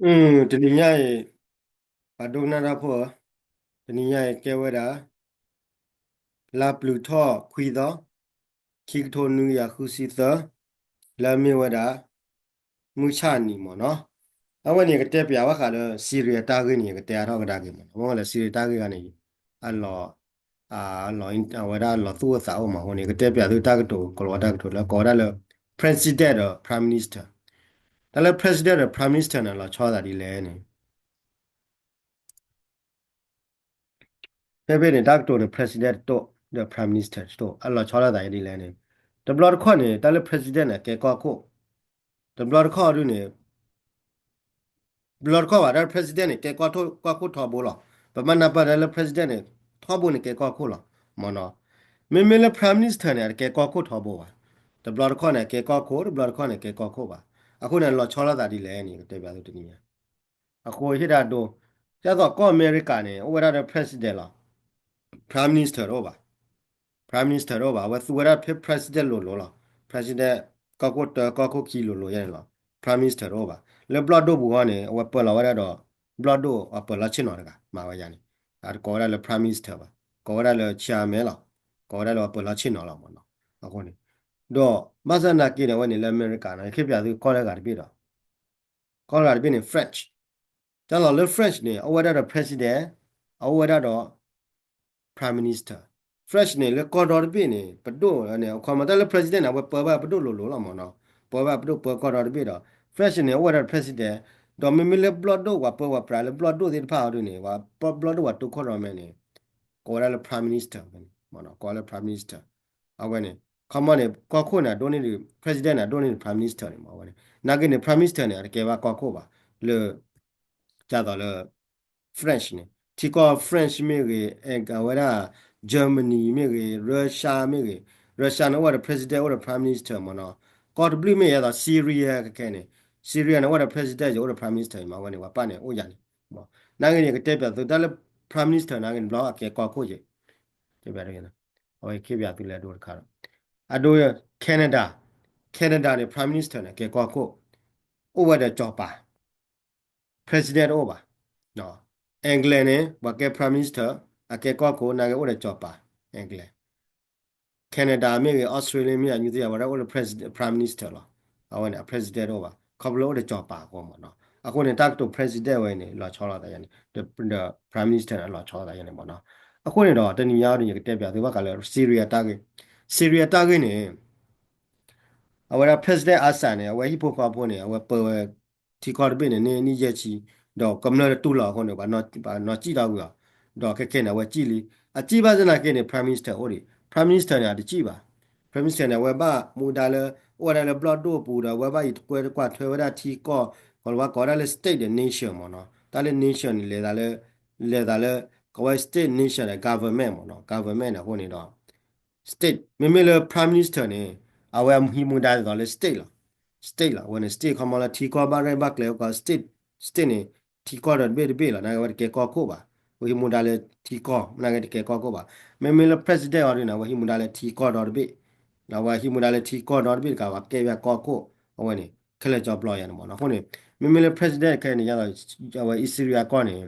အၢ တနံၤညါအံၤ ပှၤဒိကနၣ်တၢ်ဖိဧၢ, တနံၤညါအံၤကဲဝဲဒၣ် လါပျုၤထီၣ်ခွံသီ, ခံကထိနွံကယၤဃုဆံသၢ, လၢအမ့ၢ်ဝဲဒၣ် မုၢ်ဆၣ်နံၤမ့ၢ်နီၤ. အဝဲန့ၣ် ယကတဲပၠးဘၣ်ဃးလၢ Syria တၢ်ဂ့ၢ်န့ၣ် ယကတဲအါထီၣ်ကဒါက့ၤမ့ၢ်နီၤ. မ့ၢ်လၢ Syria တၢ်ဂ့ၢ်ဂၤန့ၣ် အလီၤ အလီၤ အဝဲဒၣ်လီၤသူၣ်အိၣ်သးအိၣ်မ့ၢ်အဃိန့ၣ် ယကတဲပၠးသုတၢ်ကတိၤ ကလီၤဝါတၢ်ကတိၤလၢကိးဝဲဒၣ်လၢ President ဒီး Prime Minister. တၢ်လၢ President ဒီး Prime Minister န့ၣ် လီၤဆီသးဒ်လဲၣ်န့ၣ် ဖဲဖဲန့ၣ် တၢ်ကတိၤန့ၣ် President တတိၢ် ဒီး Prime Minister တတိၢ် အလီၤဆီလိာ်သးဒ်လဲၣ်န့ၣ် တဘျီတခီၣ်န့ၣ် တၢ်လၢ President န့ၣ် အကဲကီၢ်ခိၣ်, တဘျီတခီၣ်ဒ်န့ၣ် တဘျီတခီၣ်ဘၣ် တၢ်လၢ President န့ၣ် ကဲကီၢ်ခိၣ်ထီဘိလီၤ. ပမ့ၢ်နၢ်ပၢၢ်တၢ်လၢ President န့ၣ် ထီဘိန့ၣ်ကဲကီၢ်ခိၣ်လီၤ မ့ၢ်နီၤ. မ့မ့ၢ်လၢ Prime Minister န့ၣ် အတကဲကီၢ်ခိၣ်ထီဘိဘၣ်. တဘျီတခီၣ်န့ၣ် အကဲကီၢ်ခိၣ် တဘျီတခီၣ်န့ၣ် အကဲကီၢ်ခိၣ်ဘၣ်. အဃိန့ၣ် လီၤဆီလိာ်သးဒ်လဲၣ်န့ၣ် ယကတဲပၠးသုတနံၤညါ အဃိဟ့ၣ်တၢ်ဒိ ဒ်သိးကီၢ်အမဲရကၤန့ၣ် အိၣ်ဝဲဒၣ်ဒီး President လီၤ. Prime Minister တအိၣ်ဘၣ်. Prime Minister တအိၣ်ဘၣ်. အဝဲသူဝဲဒၣ်ဖဲ President လိၤလိၤလီၤ. President ကီၢ်ခိၣ်တၢ ကီၢ်ခိၣ်ခံလိၤလိၤယါန့ၣ်လီၤ. Prime Minister တအိၣ်ဘၣ်. လၢဘျီၣ်ဒိၣ်ပူၤဃီန့ၣ် အဝဲပၢၤလီၤဝဲဒၣ်ဒီး ဘျီၣ်ဒိၣ်အပၢၤလီၢ်ဆ့ၣ်နီၤတဂၤ မၤဝဲယါန့ၣ် အတကိးဝဲဒၣ်လၢ Prime Minister ဘၣ်. ကိးဝဲဒၣ်လၢ chairman လီၤ. ကိးဝဲဒၣ်လၢအပၢၤလီၢ်ဆ့ၣ်နီၤလီၤမ့ၢ်နီၤ. အဃိန့ၣ် ဒီးဘၣ်ဆၣ်သနာ်က့န့ၣ် အဝဲန့ၣ်လၢအမဲရကၤန့ၣ် ယကတဲပၠးသုကီၢ်တဂၤတဘ့ၣ်ဒီး ကီၢ်တဂၤတဘ့ၣ်န့ၣ် French. တၢ်လီၤလၢ French န့ၣ် အအိၣ်ဝဲဒၣ်ဒီး President, အအိၣ်ဝဲဒၣ်ဒီး Prime Minister. French န့ၣ် လၢကီၢ်ဒီတဘ့ၣ်န့ၣ် ပဒိၣ်န့ၣ် အခီမ့ၢ်တၢ်လၢ President န့ၣ် အဝဲပၢဘၣ်ပဒိၣ်လိၤလိၤလီၤမ့ၢ်နီၤ. ပၢဘၣ်ပဒိၣ်ပၢကီၢ်ဒီတဘ့ၣ်ဒီး French န့ၣ် အအိၣ်ဝဲဒၣ်ဒီး President, ဒီးမ့မ့ၢ်လၢဘျီၣ်ဒိၣ်ပှၤပၢပှၤပြးလၢဘျီၣ်ဒိၣ်သ့ၣ်တဖၣ်အီၤဒ်န့ၣ် ပှၤဘျီၣ်ဒိၣ်ပှၤတိခိၣ်ရိၣ်မဲန့ၣ် ကိးဝဲဒၣ်လၢ Prime Minister ဖဲန့ၣ်မ့ၢ်နီၤ. ကိးလၢ Prime Minister အဝဲန့ၣ် ခီမ့ၢ်န့ၣ် ကီၢ်ခိၣ်န့ၣ် အဒိၣ်န့ၢ်ဒံး President န့ၣ် အဒိၣ်န့ၢ်ဒံး Prime Minister န့ၣ်မ့ၢ်အဝဲန့ၣ် နာ်က့န့ၣ် Prime Minister န့ၣ် အတကဲဘၣ်ကီၢ်ခိၣ်ဘၣ် လၢ ဒ်သိးလၢ French န့ၣ် ထံကီၢ် French မ့ၢ်ဂ့ၤ အဝဲဒၣ် Germany မ့ၢ်ဂ့ၤ Russia မ့ၢ်ဂ့ၤ Russia န့ၣ် အိၣ်ဝဲဒီး President အိၣ်ဒီး Prime Minister မ့ၢ်နီၤ. ကီၢ်တဘျုးမ့ၢ်ယဲသိး Syria ခဲခဲန့ၣ် Syria န့ၣ် အိၣ်ဝဲဒီး President ယအိၣ်ဒီး Prime Minister မ့ၢ်အဝဲန့ၣ် ပှၤပၢ်န့ၣ်အိၣ်ယါန့ၣ် နာ်က့န့ၣ် ကတဲပၠးသုတၢ်လၢ Prime Minister နာ်က့န့ၣ် ဘျီအကဲကီၢ်ခိၣ်က့ၤ တဲပၠး အဝဲကဲပၠးသုလၢအဒိတခါဒီး အဒိ Canada, Canada န့ၣ် Prime Minister န့ၣ် ကဲကီၢ်ခိၣ် အိၣ်ဝဲဒီးစီၤပၤ President တအိၣ်ဘၣ်. England န့ၣ် ပှၤကဲ Prime Minister အကဲကီၢ်ခိၣ် နာ်က့အိၣ်ဒီးစီၤပၤ England. Canada မ့ၢ်ဂ့ၤ Australia မ့ၢ်ဂ့ၤ အညူသ့ၣ် အဝဲဒၣ်အိၣ်လၢ Prime Minister လီၤ. အဝဲန့ၣ် အ President တအိၣ်ဘၣ် ခီဖျိလၢအိၣ်ဒီးစီၤပၤအဃိမ့ၢ်နီၤ. အဃိန့ၣ် တၢ်ကတိၤ President ဝဲန့ၣ် လီၤဆီလိာ်သးယါန့ၣ် ဒီး Prime Minister န့ၣ် လီၤဆီလိာ်သးယါန့ၣ်မ့ၢ်နီၤ. အဃိန့ၣ်ဒီး တနံၤညါအံၤ ယကတဲပၠးသုဘၣ်ဃးလၢ Syria တၢ်ဂ့ၢ် Syria တၢ်ဂ့ၢ်န့ၣ် အဝဲဒၣ် President Assad န့ၣ် အဝဲဟံၣ်ဖိဃီဖိန့ၣ် အဝဲပၢဝဲ ထံကီၢ်တဘ့ၣ်န့ၣ် န့ၢ်နံၣ်ယဲၢ်ဆံ ဒီးကမျၢၢ်တတူၢ်လိာ်အဃိန့ၣ် ပှၤနီၢ်စံၣ်ထီၣ်ကွံာ်အီၤ ဒီးခဲခဲန့ၣ် အဝဲစံၣ်လံ အစံၣ်ဘၣ်သနာ်က့န့ၣ် Prime Minister အိၣ်ဒံး Prime Minister န့ၣ် အတစံၣ်ဘၣ် Prime Minister န့ၣ် အဝဲဘၣ်မူဒါလၢ အိၣ်ဝဲဒၣ်လၢဘျီၣ်ဒိၣ်ပူၤဒီး အဝဲဘၣ်အံၤကွဲကွၢ်ထွဲဝဲဒၣ်ထံကီၢ် ကီၤလၤဝါကိးဝဲဒၣ်လၢ state ဒီး nation မ့ၢ်နီၤ တၢ်လၢ nation န့ၣ် လဲၤသးလၢ လဲၤသးလၢ ကဝဲ state nation ဒီး government မ့ၢ်နီၤ government န့ၣ်အဃိန့ၣ်ဒီး state မ့မ့ၢ်လၢ Prime Minister န့ၣ် အဝဲဟံးမူဒါဒ်သိးလၢ state လီၤ state လီၤ အဝဲန့ၣ် state ခီမီလၢထံကီၢ်ဘၣ်ရဲၣ်ဘၣ်ကျဲၤကီး state state န့ၣ် ထံကီၢ်ဒီးတဘ့ၣ်တဘ့ၣ်လီၤ နာ်က့ဝဲတကဲကီၢ်ခိၣ်ဘၣ် ဝဲဟံးမူဒါလၢထံကီၢ် နာ်က့တကဲကီၢ်ခိၣ်ဘၣ် မ့မ့ၢ်လၢ president အီၤဒ်န့ၣ် အဝဲဟံးမူဒါလၢထံကီၢ်ဒီတဘ့ၣ် အဝဲဟံးမူဒါလၢထံကီၢ်ဒီတဘ့ၣ်တကးဘၣ် ကဲဝဲကီၢ်ခိၣ် အဝဲန့ၣ် ခဲလၢာ်ကၠီပျီယါန့ၣ်မ့ၢ်နီၤ အဃိန့ၣ် မ့မ့ၢ်လၢ president ခဲအံၤန့ၣ် ယသိး အဝဲ Syria ကီၢ်န့ၣ်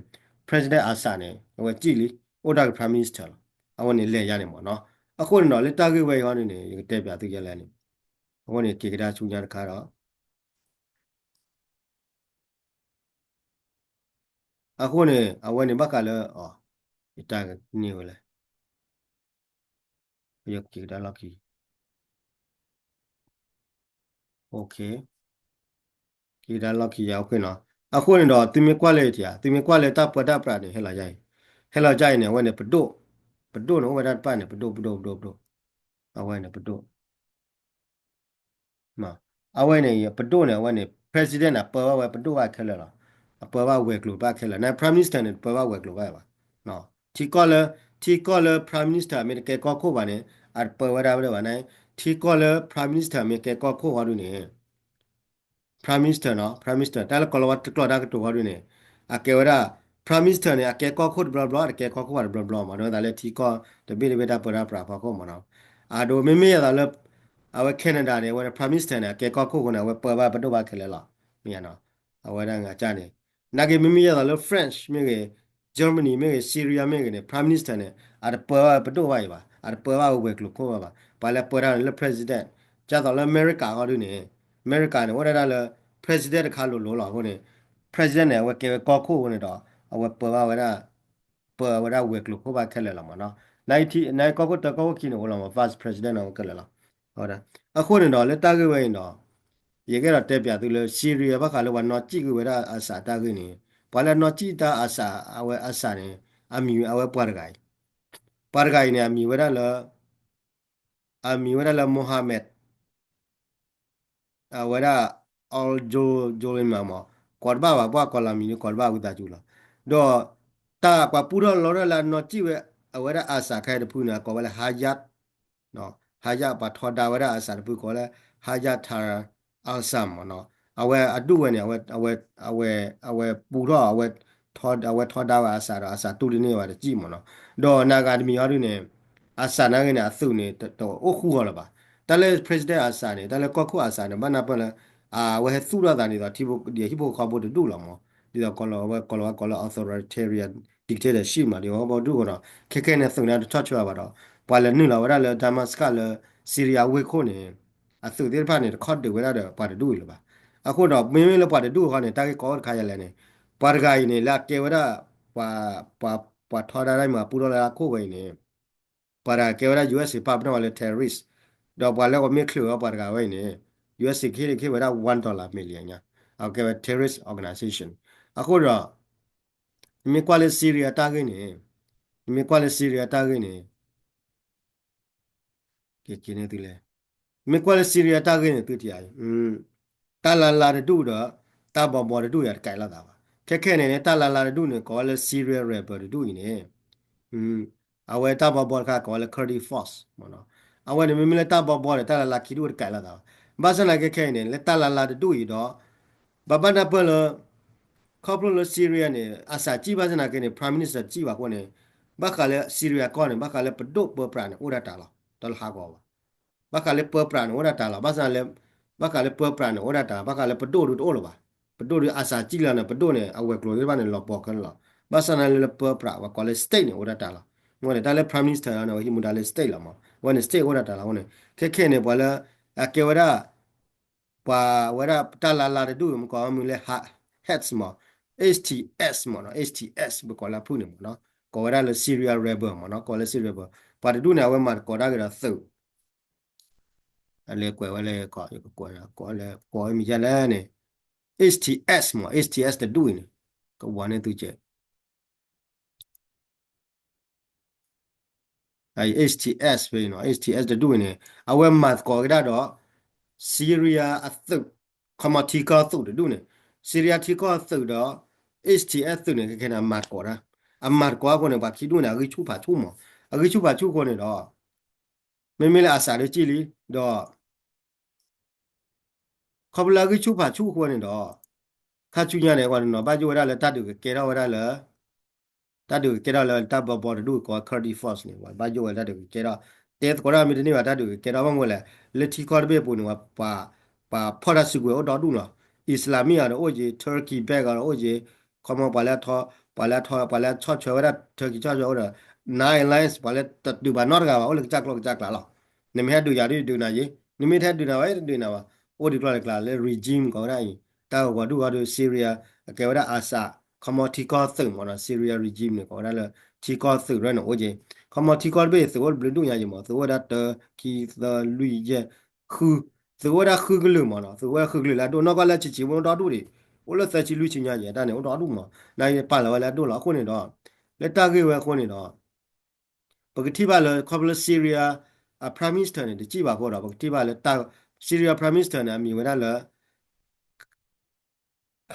president Assad န့ၣ် အဝဲစံၣ်လံ အိၣ်ဒၣ်က့ၤ prime minister လီၤ အဝဲန့ၣ်လဲၤယါန့ၣ်မ့ၢ်နီၤ အဃိန့ၣ်ဒီး လၢတၢ်ဂ့ၢ်ဝဲအံၤဟီဒ်န့ၣ် ယကတဲပၠးသုယဲလဲၣ်န့ၣ် အဃိန့ၣ် က့ၤကဒါဆူညါတခါဒီး အဃိန့ၣ် အဝဲန့ၣ်ဘၣ်ဃးလၢ အီၤ ယတၢ်န့ၢ်ဝဲလဲၣ် ယက့ၤကဒါလီၢ်ခံ က့ၤကဒါလီၢ်ခံယါ အဃိန့ၣ်နီၤ အဃိန့ၣ်ဒီး သုမ့ၢ်ကွၢ်လၢယထံဧါ သုမ့ၢ်ကွၢ်လၢတၢ်ပၢတၢ်ပြးန့ၣ် ဟဲလီၤယါအံၤ ဟဲလီၤယါအံၤန့ၣ် အဝဲန့ၣ်ပဒိၣ် ပဒိၣ်န့ၣ် အိၣ်ဝဲဒၣ်တဖၣ်န့ၣ် ပဒိၣ် ပဒိၣ် ပဒိၣ် ပဒိၣ် အဝဲန့ၣ်ပဒိၣ် အဝဲန့ၣ် ပဒိၣ်န့ၣ် အဝဲန့ၣ် president န့ၣ် အပၢဘၣ်ဝဲပဒိၣ်ဘၣ်ခဲလၢာ်လီၤ. အပၢဘၣ်ဝဲၤကျိၤဘၣ်ခဲလၢာ် န prime minister န့ၣ် တပၢဘၣ်ဝဲၤကျိၤဘၣ်ဘၣ်. ထံကီၢ်လၢ ထံကီၢ်လၢ prime minister မ့ၢ်တကဲကီၢ်ခိၣ်ဘၣ်န့ၣ် အတပၢဝဲဒၣ်ဘၣ်န့ၣ် ထံကီၢ်လၢ prime minister မ့ၢ်ကဲကီၢ်ခိၣ်ဃီဒ်န့ၣ် prime minister နီၤ prime minister တၢ်လၢကီၤလၤဝါတကျိာ်တၢ်ကတိၤဃီဒ်န့ၣ် အကဲဝဲဒၣ် prime minister န့ၣ် အကဲကီၢ်ခိၣ်တဘျီဘျီ အတကဲကီၢ်ခိၣ်ဘၣ်တဘျီဘျီမး ဒ်သိးလၢထံကီၢ်တဘ့ၣ်တဘ့ၣ်တၢ်ပၢတၢ်ပြးဖီခိၣ်မးနီၤ. အဒိ မ့မ့ၢ်ယသးလၢ အဝဲ Canada န့ၣ် အဝဲ prime minister န့ၣ် အကဲကီၢ်ခိၣ်အဃိန့ၣ် အဝဲပၢဘၣ်ပဒိၣ်ဘၣ်ခဲလၢာ်လီၤ. မ့ၢ်နီၤ အဝဲဒၣ်ငါကၢ်န့ၣ် နာ်က့မ့မ့ၢ်ယဲသိးလၢ French မ့ၢ်ဂ့ၤ, Germany မ့ၢ်ဂ့ၤ, Syria မ့ၢ်ဂ့ၤန့ၣ် Prime Minister န့ၣ် အတပၢဝဲပဒိၣ်ဘၣ်အံၤဘၣ်, အတပၢဘၣ်ဝဲၤကျိၤခိၣ်ဘၣ်ဘၣ်, ပှၤလၢပၢတၢ်န့ၣ်လၢ President, ဒ်သိးလၢအမဲရကၤဃီဒုန့ၣ်, အမဲရကၤန့ၣ် အိၣ်ဒၣ်ဒၣ်လၢ President တခါလိၤလိၤလီၤအဃိန့ၣ်, President န့ၣ် အဝဲကဲဝဲကီၢ်ခိၣ်အဃိန့ၣ်ဒီး အဝဲပၢဘၣ်ဝဲဒၣ် ပၢဝဲဒၣ်ဝဲၤကျိၤခိၣ်ဘၣ်ခဲလၢာ်လီၤမ့ၢ်နီၤ, နာ်က့ကီၢ်ခိၣ်တၢကီၢ်ခိၣ်ခံန့ၣ် အိၣ်လီၤမ့ၢ် Vice President န့ၣ် အဝဲခဲလၢာ်လီၤ, အဃိန့ၣ်ဒီး လၢတၢ်ဂ့ၢ်ဝဲအံၤဒီး ယကအဲၣ်ဒိးတဲပၠးသုလၢ Syria ဘၣ်ဃးလၢပှၤနီၢ်စံၣ်ကွံာ်ဝဲဒၣ်အစးတၢ်ဂ့ၢ်န့ၣ်, ပှၤလၢနီၢ်စံၣ်တၢ်အစး အဝဲအစးန့ၣ် အမံၤအဝဲပှၤတဂၤအံၤ, ပှၤတဂၤအံၤန့ၣ် အမံၤဝဲဒၣ်လၢ အမံၤဝဲဒၣ်လၢ Mohammed အဝဲဒၣ် Al Jolima မး, ကိးတဘၣ်ဘၣ် ပှၤကိးလီၤမံၤန့ၣ် ကိးတဘၣ်ဝံသးစူၤလီၤ, ဒီး တၢ်ပှၤပူထီၣ်လီထီၣ်လၢအနီၢ်စံၣ်ဝဲ အဝဲဒၣ်အစးခဲအံၤတဖုန့ၣ် အကိးဝဲလၢ Hayat, Hayat ပှၤထီဒါဝဲဒၣ်အစးတဖုကိးလၢ Hayat Tahrir al-Sham မ့ၢ်နီၤ, အဝဲအဒူၣ်ဝဲန့ၣ် အဝဲ အဝဲပူထီၣ် အဝဲထီဒါဝဲအစးဒီး အစးတူၢ်တန့ၢ်ဘၣ်တစံၣ်မ့ၢ်နီၤ, ဒီးနာ်ဂ့ၤတမံၤဟီဒုန့ၣ် အစးနာ်ဂ့ၤန့ၣ် အသုးန့ၣ် တအိၣ်ဃူဂီၤလၢၤဘၣ်, တၢ်လၢ President အစးန့ၣ် တၢ်လၢကီၢ်ခိၣ်အစးန့ၣ် ဘၣ်နၢ်ပၢၢ်လၢ အဝဲဟဲသူၣ်ထီၣ်သးဒ်သိး ဒ်ဟံၣ်ဖိဃီဖိတဒူၣ်လီၤမး, ဒ်သိးကိးလီၤဝဲကိးလီၤဝဲကိးလၢ authoritarian dictatorship မး ဒ်ဝဲဘီဒူၣ်အဃိဒီး ခဲခဲန့ၣ်သုးန့ၣ်တဆီၣ်ထွဲဘၣ်ဒီး ပှၤလဲၤနုာ်လီၤဝဲဒၣ်လၢ Damascus လၢ Syria ဝ့ၢ်ခိၣ်န့ၣ် အသုးသ့ၣ်တဖၣ်န့ၣ် တခီဒုးဝဲဒၣ်ဒီးပှၤတဒူၣ်အံၤလၢၤဘၣ်, အဃိဒီးမ့မ့ၢ်လၢပှၤတဒူၣ်အဃိန့ၣ် တၢ်ဂ့ၢ်ကီအိၣ်တခါယလဲၣ်န့ၣ်, ပှၤတဂၤအံၤန့ၣ် လၢအကဲဝဲဒၣ် ပှၤ ပှၤထီဒါတၢ်မၤပူထီၣ်လၢအခိၣ်ဝဲအံၤန့ၣ် ပှၤတဂၤကဲဝဲဒၣ် ယူအ့ၣ်စ့ၣ် ပာ်ပနီၣ်ဝဲလၢ terrorist, ဒီးပှၤလၢကမ့ၢ်ချုးအီၤပှၤတဂၤဝဲအံၤန့ၣ် ယူအ့ၣ်စ့ၣ် ကဟ့ၣ်ဝဲဒၣ် one dollar million ညါ, အကဲဝဲ terrorist organization, အဃိဒီး နမ့ၢ်ကွၢ်လၢ Syria တၢ်ဂ့ၢ်န့ၣ်, နမ့ၢ်ကွၢ်လၢ Syria တၢ်ဂ့ၢ်န့ၣ် ကက့ၤန့ၢ်သုလဲၣ်, မ့ၢ်ကွၢ်လၢ Syria တၢ်ဂ့ၢ်န့ၣ် သုထံၣ်ဧါ, တၢ်လါလါတဒူၣ်ဒီး တၢ်ဘီဘီတဒူၣ်အံၤတကဲလိာ်သးဘၣ်, ခဲခဲန့ၣ်န့ၣ် တၢ်လါလါတဒူၣ်န့ၣ် ကိးဝဲလၢ Syria rebel တဒူၣ်အံၤန့ၣ် အဝဲတၢ်ဘီဘီတခါကိးဝဲလၢ Kurdish Force မ့ၢ်နီၤ, အဝဲန့ၣ်မ့မ့ၢ်လၢတၢ်ဘီဘီန့ၣ် တၢ်လါလါခံဒူၣ်တကဲလိာ်သးဘၣ်, ဘၣ်ဆၣ်သနာ်က့ခဲအံၤန့ၣ် လၢတၢ်လါလါတဒူၣ်အံၤဒီး ဘၣ်ဘၣ်နၢ်ပၢၢ်လၢ ခီဖျိလၢ Syria န့ၣ် အစးစံၣ်ဘၣ်ဆၣ်သနာ်က့န့ၣ် Prime Minister တစံၣ်ဘၣ်အဃိန့ၣ် ဘၣ်ဃးလၢ Syria ကီၢ်န့ၣ် ဘၣ်ဃးလၢပဒိၣ်ပၢပြးန့ၣ် အိၣ်ဒၣ်တၢ်လီၤ, တၢ်လၢဟးဂီၤဘၣ်, ဘၣ်ဃးလၢပၢပြးန့ၣ် အိၣ်ဒၣ်တၢ်လီၤ, ဘၣ်ဆၣ်လၢ ဘၣ်ဃးလၢပၢပြးန့ၣ် အိၣ်ဒၣ်တၢ်လီၤ, ဘၣ်ဃးလၢပဒိၣ်ဒုတအိၣ်လၢၤဘၣ်, ပဒိၣ်ဒုအစးစံၣ်လီၤန့ၣ် ပဒိၣ်န့ၣ် အဝဲၤကျိၤသ့ၣ်တဖၣ်န့ၣ် လီၤပှီၤခဲလၢာ်လီၤ, ဘၣ်ဆၣ်သနာ်က့လၢပၢပြး ပှၤကိးလၢ state န့ၣ် အိၣ်ဒၣ်တၢ်လီၤ, အဃိန့ၣ် တၢ်လၢ Prime Minister န့ၣ် အဝဲဟံးမူဒါလၢ state လီၤမး, အဝဲန့ၣ် state အိၣ်ဒၣ်တၢ်လီၤအဃိန့ၣ် ခဲခဲန့ၣ် ပှၤလၢ အကဲဝဲဒၣ် ပှၤဝဲဒၣ်တၢ်လါလါတဒူၣ်အံၤ မ့ၢ်ကိးမုၢ်လၢ H T S မး, H T S မ့ၢ်နီၤ, H T S ပကိးလၢအဖုၣ်န့ၣ်မ့ၢ်နီၤ, ကိးဝဲဒၣ်လၢ Syria rebel မ့ၢ်နီၤ, ကိးလၢ Syria rebel, ပှၤတဒူၣ်န့ၣ် အဝဲမၤသကိးတၢ်က့ၤဒီးသုး, အလဲၤကွဲးဝဲလၢ ကိးလၢ ကိးမံၤယါလဲၣ်န့ၣ်, H T S မး, H T S တဒူၣ်အံၤန့ၣ် ကဝီၤန့ၢ်သုကဲး H T S ဖဲအံၤနီၤ, H T S တဒူၣ်အံၤန့ၣ် အဝဲမၤသကိးက့ၤဒၣ်ဒီး Syria အသုး, ခီမီထံကီၢ်သုးတဒူၣ်န့ၣ်, Syria ထံကီၢ်သုးဒီး H T S သုးန့ၣ် ခဲခဲန့ၣ် အမၤသကိးတၢ်, အမၤသကိးအဃိန့ၣ် ပှၤခံဒူၣ်န့ၣ် အဂံၢ်ဆူၣ်ဖးဆူၣ်မး, အဂံၢ်ဆူၣ်ဖးဆူၣ်အဃိန့ၣ်ဒီး မ့မ့ၢ်လၢအစးလၢကံၣ်လံ, ဒီး ခီဖျိလၢအဂံၢ်ဆူၣ်ဖးဆူၣ်အဃိန့ၣ်ဒီး ခါဆူညါန့ၣ် ပှၤတနီၤဘၣ်ယိၣ်ဝဲဒၣ်လၢတၢ်ဒုးကကဲထီၣ်ဝဲဒၣ်လၢ တၢ်ဒုးကကဲထီၣ်လၢတၢ်ဘီဘီတဒူၣ်ကိး Kurdish Force န့ၣ် ပှၤဘၣ်ယိၣ်ဝဲတၢ်ဒုးကကဲထီၣ်, တဲသကိးတၢ်မ့ၢ်တန့ၢ်ဘၣ် တၢ်ဒုးကကဲထီၣ်ဘၣ်မနုၤလဲၣ်, လၢထံကီၢ်တဘ့ၣ်အပူၤန့ၣ် ပှၤ ပှၤဖီၣ်တၢ်စုကဝဲၤအိၣ်ဒီဒူၣ်နီၤ, Islamic အံၤဒီးအိၣ်က့ၤ, Turkey back အံၤဒီးအိ၁့်က့ၤ, ခီမီပှၤလၢထီ, ပှၤလၢထီ, ပှၤလၢဆီၣ်ထွဲဝဲဒၣ် Turkey ဆီၣ်ထွဲအိၣ်ဒီး Nine Alliance ပှၤလၢတဒုးဘၣ်နီတဂၤဘၣ် အိၣ်လၢကစၢ်ကျိာ်ကစၢ်ကျးလီၤ, နမ့ၢ်ဟဲဒုးယၤဒုးဒုးနၤယ့, နမ့ၢ်တဟဲဒုးနၤဝဲတဒုးနၤဘၣ်, အိၣ်ဒံးကျီၢ်တကျါလၢ regime ကိးဝဲဒၣ်အံၤ, တၢ်ဂီၤဒူၣ်ဂီၤဒုး Syria အကဲဝဲဒၣ်အစး, ခီမီထံကီၢ်သုးမ့ၢ်နီၤ, Syria regime န့ၣ် ကိးဝဲဒၣ်လၢ ထံကီၢ်သုးရဲၣ်န့ၣ်အိၣ်က့ၤ, ခီမီထံကီၢ်တဘ့ၣ်သုးအိၣ်တဘျုးဒူၣ်ညါယ့မး, သုးအိၣ်ဝဲဒၣ်တၢ ခံ သၢ လွံၢ် ယဲၢ် ဃု, သုးအိၣ်ဝဲဒၣ်ဃုကလုာ်မ့ၢ်နီၤ, သုးအိၣ်ဝဲဒၣ်ဃုကလုာ်လၢအဒိၣ်, နီၢ်ကီၢ်လၢဆံးဆံးအိၣ်ဒီဒူၣ်ဒံး, အိၣ်လၢသၢဆံလွံၢ်ဆံညါယဲၢ် တၢ်န့ၣ်အိၣ်ဒီဒူၣ်မး, နာ်က့ပာ်လီၤဝဲလၢအဒိၣ်လီၤအဃိန့ၣ်ဒီး, လၢတၢ်ဂ့ၢ်ဝဲအဃိန့ၣ်ဒီး ပကထံၣ်ဘၣ်လၢ ခီဖျိလၢ Syria အ Prime Minister န့ၣ် တစံၣ်ဘၣ်အဃိဒီး ပကထံၣ်ဘၣ်လၢ Syria Prime Minister န့ၣ် အမံၤဝဲဒၣ်လၢ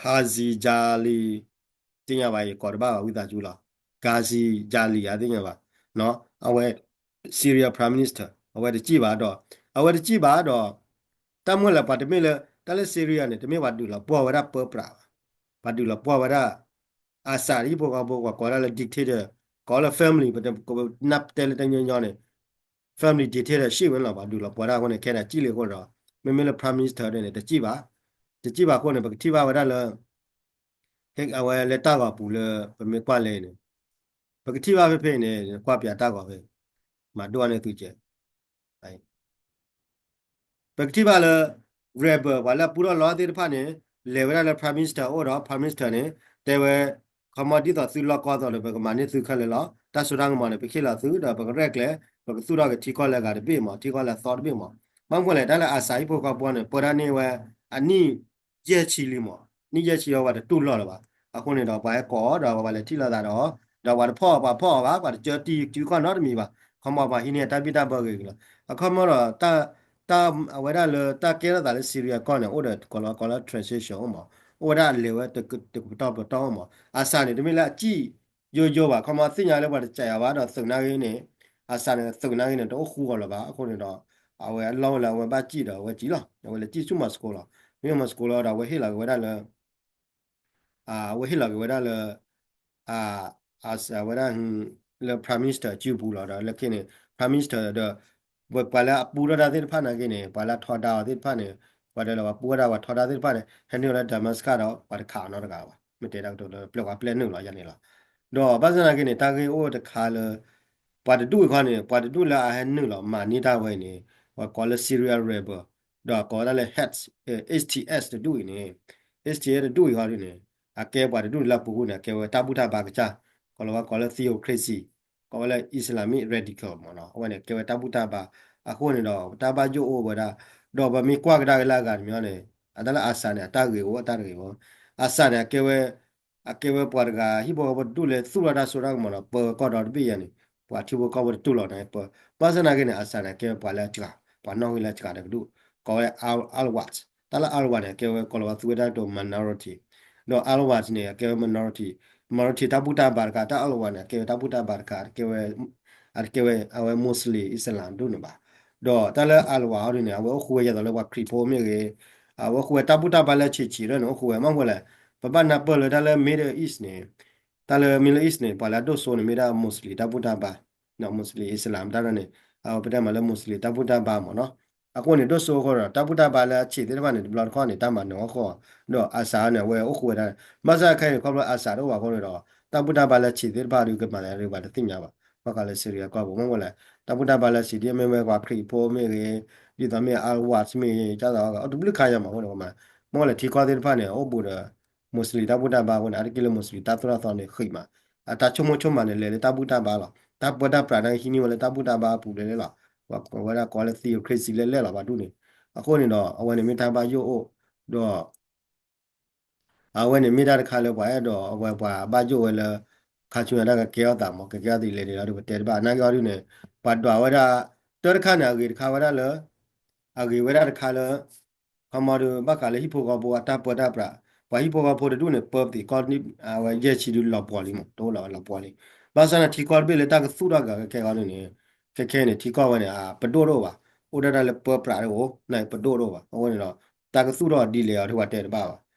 Ghazi Jali, သ့ၣ်ညါဘၣ် ယကိးတဘၣ်ဘၣ်ဝံသးစူၤလီၤ, Ghazi Jali ဧါ သ့ၣ်ညါဘၣ်, အဝဲ Syria Prime Minister အဝဲတစံၣ်ဘၣ်ဒီး, အဝဲတစံၣ်ဘၣ်ဒီး, တၢ်မ့ၢ်လၢပှၤတမ့ၢ်လၢ တၢ်လၢ Syria န့ၣ် တမ့ၢ်ပှၤဒုးလီၤပှီၢ်ဝဲဒၣ်ပၢပြးဘၣ်, ပှၤဒုးလီၤပှီၢ်ဝဲဒၣ် အစးဟံၣ်ဖိဃီဖိ ပှၤကိးဒၣ်လၢ dictator, ကိးလၢ family, ပနၢ်တဲလၢတညီညီန့ၣ် family dictatorship ဝဲလီၤ, ပှၤဒုးလီၤပှီၢ်ဒၣ်အဃိန့ၣ် ခဲဒၣ်စံၣ်လံအဃိဒီး, မ့မ့ၢ်လၢ Prime Minister န့ၣ် တစံၣ်ဘၣ်, တစံၣ်ဘၣ်အဃိန့ၣ် ပကထံၣ်ဘၣ်ဝဲဒၣ်လၢ အဝဲလၢတၢ်ဂီၤပူၤလၢပမ့ၢ်ကွၢ်လဲၣ်န့ၣ် ပကထံၣ်ဘၣ်ဖဲဖဲန့ၣ် ကွၢ်ပၠးတၢ်ဂီၤဖဲ မၤဒိၣ်န့ၢ်သုကဲး ပကထံၣ်ဘၣ်လၢ rebel ပှၤလၢအပူထီၣ်လီသ့ၣ်တဖၣ်န့ၣ် လဲၤဝဲဒၣ်လၢ Prime Minister အအိၣ်ဒီး Prime Minister န့ၣ် တဲဝဲ ခီမီဒ်သိးသုလီၢ်ကီၢ်သိးဒီး ပကမၤန့ၢ်သုခဲလၢာ်လီၤ. တၢ်စိတၢ်ကမီၤန့ၣ် ပကဟ့ၣ်လီၤသု ဒီးပကရဲၣ်ကျဲၤ ပကသူၣ်ထီၣ်က့ၤထံကီၢ်လၢအဂၤတဘ့ၣ်မး ထံကီၢ်လၢအသီတဘ့ၣ်မး. ဘၣ်မနုၤလဲၣ် တၢ်လၢ ARSA ဟံၣ်ဖိဃီဖိန့ၣ် ပၢတၢ်န့ၢ်ဝဲ အနံၣ် ယဲၢ်ဆံလံမး နံၣ်ယဲၢ်ဆံလီၤ ပှၤတတူၢ်လိာ်လၢၤဘၣ်. အဃိန့ၣ်ဒီး ပှၤဟဲကိးအီၤဒီး ပှၤလဲၤထံၣ်လိာ်သးဒီး ဒီးပှၤတဖီၣ်အီၤ ပှၤဖီၣ်အီၤဘၣ် ပှၤတကၢတံၢ်စုခီၣ်နီတမံၤဘၣ်. ခီမီပှၤဟံးန့ၢ်တၢ်ဘံၣ်တၢ်ဘၢဂ့ၤဂ့ၤလီၤ. အခီမီဒီး တၢ် အဝဲဒၣ်လၢတၢ်ကဲထီၣ်သးလၢ Syria ကီၢ်န့ၣ် အိၣ်ဒီးကိးလီၤကိးလၢ transition အိၣ်မး အိၣ်ဝဲဒၣ်အလဲၤဝဲတကပတီၢ်ပတီၢ်အိၣ်မး. ARSA န့ၣ် တမ့ၢ်လၢအစံၣ်ယိယိဘၣ် ခီမီသ့ၣ်ညါလၢပှၤတစဲးအီၤဘၣ်ဒီး သုးနာ်ဂ့ၤန့ၣ် ARSA န့ၣ် သုးနာ်ဂ့ၤန့ၣ် တအိၣ်ဃူအီၤလၢၤဘၣ်. အဃိန့ၣ်ဒီး အဝဲအလီၢ်အိၣ်လၢအဝဲဘၣ်စံၣ်ဒီးအဝဲစံၣ်လီၤ. အဝဲလဲၤစံၣ်ဆူ Moscow လီၤ. မ့ၢ် Moscow လီၤဒီး အဝဲဟ့ၣ်လီၤက့ၤဝဲဒၣ်လၢ အဝဲဟ့ၣ်လီၤက့ၤဝဲဒၣ်လၢ အဝဲဒၣ် လၢ Prime Minister စုပူၤလီၤဒီး လၢခံန့ၣ် Prime Minister ဒီး ပှၤလၢအပူထီၣ်တၢ်သ့ၣ်တဖၣ်နာ်က့န့ၣ် ပှၤလၢအထီဒါအီၤသ့ၣ်တဖၣ်န့ၣ် ပှၤဒီးလၢပှၤပူထီၣ်ဒါ ပှၤထီဒါသ့ၣ်တဖၣ်န့ၣ် ဟဲနုာ်လီၤလၢ Damascus ဒီး ပှၤတခးအီၤနီတဂၤဘၣ်. မ့ၢ်တဲတၢ်ကတိၤလၢပျဲၢ်ပှၤပျဲၢ်နုာ်လီၤယၤန့ၣ်လီၤ. ဒီးဘၣ်ဆၣ်သနာ်က့န့ၣ် တၢ်ဂ့ၢ်အိၣ်တခါလၢ ပှၤတဒူၣ်အံၤခီန့ၣ် ပှၤတဒူၣ်လၢအဟဲနုာ်လီၤမၤန့ၢ်တၢ်ဝဲအံၤန့ၣ် ပှၤကိးလၢ Syria rebel ဒီးကိးဝဲဒၣ်လၢ H- HTS တဒူၣ်အံၤန့ၣ် HTS တဒူၣ်အံၤခီဒ်န့ၣ် အကဲပှၤတဒူၣ်လၢအပူၤကွံာ်န့ၣ် အကဲဝဲတၢ်ဘူၣ်တၢ်ဘါကစၢ် ကိးလီၤဝဲကိးလၢ theocracy ကိးဝဲလၢ Islamic radical မ့ၢ်နီၤ အဝဲန့ၣ် ကဲဝဲတၢ်ဘူၣ်တၢ်ဘါ အဃိန့ၣ်ဒီး တၢ်ဘၣ်ယိၣ်အိၣ်ဝဲဒၣ် ဒီးပမ့ၢ်ကွၢ်ကဒါက့ၤလၢအဂၤတမံၤန့ၣ် အတၢ်လၢ ARSA န့ၣ် အတၢ်ဂ့ၤအိၣ်အတၢ်တဂ့ၤအိၣ် ARSA န့ၣ် အကဲဝဲ အကဲဝဲပှၤတဂၤ ဟံၣ်ဖိဃီဖိတဒူၣ်လၢသူၣ်ထီၣ်တၢ်စိတၢ်ကမီၤဒီး ပၢကီၢ်ဒီတဘ့ၣ်ယၤန့ၣ် ပှၤထံဖိကီၢ်ဖိတတူၢ်လိာ်န့ၣ် ပၢ ဘၣ်ဆၣ်သနာ်က့န့ၣ် ARSA န့ၣ် အကဲဝဲပှၤလၢအစှၤ ပှၤနီၣ်ဂံၢ်လၢအစှၤတကဒူၣ် ကိးဝဲ Al- Alawite တၢ်လၢ Alawite န့ၣ် အကဲဝဲကိးလီၤဝဲသူဝဲဒၣ်ကတိၤ minority ဒီး Alawite န့ၣ် အကဲဝဲ minority minority တၢ်ဘူၣ်တၢ်ဘါတခါ တၢ် Alawite န့ၣ် အကဲဝဲတၢ်ဘူၣ်တၢ်ဘါတခါ အတကဲဝဲ အတကဲဝဲ အဝဲ Muslim Islam ဒူၣ်န့ၣ်ဘၣ် ဒီးတၢ်လၢ Alawite အီၤဒ်န့ၣ် အဝဲအိၣ်ဃူဝဲဒ်သိးလၢပှၤခရံာ်ဖိမ့ၢ်ဂ့ၤ အဝဲအိၣ်ဃူဝဲတၢ်ဘူၣ်တၢ်ဘါလၢဆံးဆံးလၢန့ၣ် အိၣ်ဃူဝဲ မ့ၢ်ဝဲလဲၣ် ပဘၣ်နၢ်ပၢၢ်လၢတၢ်လၢ Middle East န့ၣ် တၢ်လၢ Middle East န့ၣ် ပှၤလၢအဒိၣ်စိန့ၣ် မ့ၢ်ဒၣ် Muslim တၢ်ဘူၣ်တၢ်ဘါ Muslim Islam တၢ်န့ၣ် အဝဲပတဲမးလၢ Muslim တၢ်ဘူၣ်တၢ်ဘါမ့ၢ်နီၤ အဃိန့ၣ် ဒိၣ်စိအဃိဒီး တၢ်ဘူၣ်တၢ်ဘါလၢအဆံးသ့ၣ်တဖၣ်န့ၣ် တဘျီတခီၣ်န့ၣ် တၢ်မၤနၢၤအီၣ်ဃီ ဒီး ARSA န့ၣ် အဝဲအိၣ်ဃူဝဲဒၣ် ဘၣ်ဆၣ်ခဲအံၤန့ၣ် ခီဖျိ ARSA တအိၣ်ဘၣ်အဃိန့ၣ်ဒီး တၢ်ဘူၣ်တၢ်ဘါလၢဆံးသ့ၣ်တဖၣ်ဒုးကမၤသးဒ်ပှၤတသ့ၣ်ညါဘၣ် ဘၣ်ဃးလၢ Syria ကီၢ်ပူၤ မ့ၢ်ဝဲလဲၣ် တၢ်ဘူၣ်တၢ်ဘါလၢဆံးဒ်မ့ၢ်ဝဲပှၤခရံာ်ဖိမ့ၢ်ဂ့ၤ ဒ်သိးမ့ၢ် Alawite မ့ၢ်ဂ့ၤ ကၢ်သိး အိၣ်တဘျုးခါယါမးအဃိန့ၣ် မ့ၢ်ဝဲလဲၣ် ထံကီၢ်သ့ၣ်တဖၣ်န့ၣ် အိၣ်ဘူးဒီး Muslim တၢ်ဘူၣ်တၢ်ဘါအဃိန့ၣ် အါတက့ၢ်လၢ Muslim တၢ်သိၣ်တၢ်သီန့ၣ်ဃံးမး အတၢ်ဆိကမိၣ်ဆိကမးန့ၣ် လဲၤလၢတၢ်ဘူၣ်တၢ်ဘါလီၤ တၢ်ပၢတၢ်ပြးန့ၣ်ဟံးန့ၢ်ဝဲလၢတၢ်ဘူၣ်တၢ်ဘါအပူၤလဲၣ်လဲၣ်လီၤ ပဝဲဒၣ်ကိးလၢ theocracy လဲၣ်လဲၣ်လီၤ ပှၤဒူၣ်န့ၣ် အဃိန့ၣ်ဒီး အဝဲန့ၣ်မ့ၢ်တၢ်ဘၣ်ယိၣ်အိၣ် ဒီး အဝဲန့ၣ်မ့ၢ်တၢ်တခါလၢပှၤအဲၣ်ဒိးအဝဲပှၤဘၣ်ယိၣ်ဝဲလၢ ခါဆူညါတၢ်ကကဲထီၣ်သးမး ကကဲထီၣ်သးလဲၣ်ဒ်လီၤ ဒ်ပတဲတဘၣ် နာ်က့အီၤဒ်န့ၣ် ပှၤဒွးဝဲဒၣ် တၢ်တခါန့ၣ် အဂ့ၤတခါဝဲဒၣ်လၢ အဂ့ၤဝဲဒၣ်တခါလၢ ခီမီဒုး ဘၣ်ဃးလၢဟံၣ်ဖိဃီဖိအတၢ်ပၢတၢ်ပြး ပှၤဟံၣ်ဖိဃီဖိတဒူၣ်န့ၣ် ပၢပသံးကီၢ်န့ၣ် အဝဲယဲၢ်ဆံဒုးလီၤပှီၢ်လံမး တအိၣ်လၢၤလီၤပှီၢ်လံ ဘၣ်ဆၣ်န့ၣ်ထံကီၢ်တဘ့ၣ်လၢတၢ်ကသူၣ်ထီၣ်က့ၤကဲကီးဒ်န့ၣ် ခဲခဲန့ၣ် ထံကီၢ်ဝဲန့ၣ် ပဒိၣ်တအိၣ်ဘၣ် အိၣ်ဒၣ်တၢ်လၢပၢပြးတအိၣ် န့ၣ်ပဒိၣ်တအိၣ်ဘၣ် အဃိန့ၣ်ဒီး တၢ်ကသူၣ်ထီၣ်ဒ်လဲၣ်အီၤဒ်ပှၤတဲတဘၣ်ဘၣ်